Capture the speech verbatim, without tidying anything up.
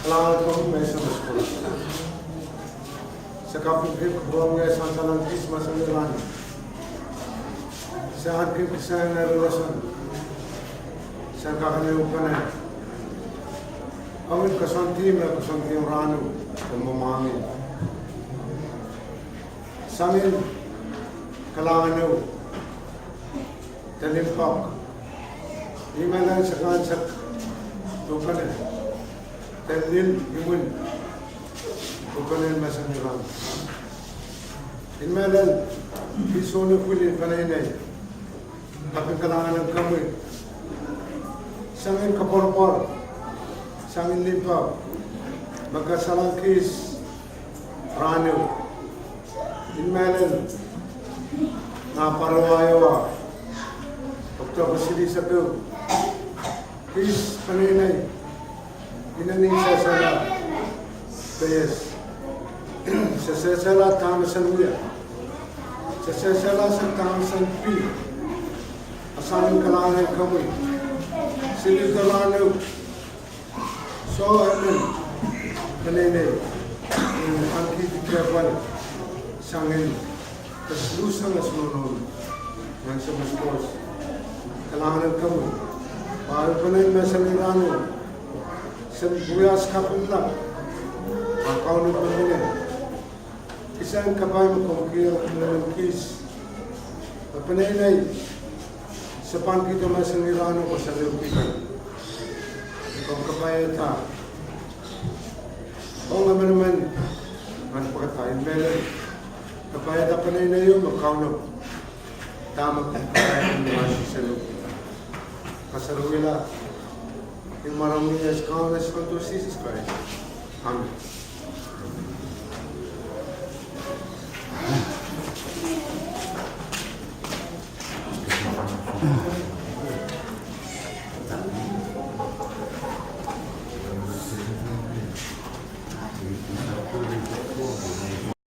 Kalahngan komwi me se mas koaros. Se kapingki kupwuromwi, sansalan kis mahsen ni rahn. Se ahneki kisehn eri roson. Se kak epwiki pene. Omwi koasoandi me koasoandi rahno, oh mwomwahngih. Sangin kalahngan ehu, de limpoak, ih me lel se kan sehse epwiki pene, de lel imwin epwiki pene mahsen ni rahn. Ih me lel, I sohte pwili peneinei. Kaping kalahngan en komwi. Sangin koapworopwor, sangin limpoak, me kasalang kis rahno. Ih me lel, nan pwarowa iowa, October silihsek ehu. Kis peneinei, inenen sehsehla, pes. Se sehsehla dahme sen wia. Se sehsehla se dahme sen pil. A sangin kalahngan en komwi. Silihsek rahno. Soh emen peneinei. Ahneki dipwek wal. Sangin kes luhsang es nohno. Nan se mas koaros. Kalahngan en komwi. Pwe epwiki pene mahsen ni rahno. Sen wiahs kapingla. A Kauno pene. Kisehn kapai me komw kihong emen kis. Pwe peneinei. Se pahn kihdo mahsen ni rahno pwe se lel kihkan. Komw kapaiada. Ong emenemen. Nan pwekada ih me lel. Kapaiada peneinei o me Kauno. Dahme kapai ni mahsen selu. Kasarawihla. Ni mwaren Kaun Sises Sises Krais. Amen.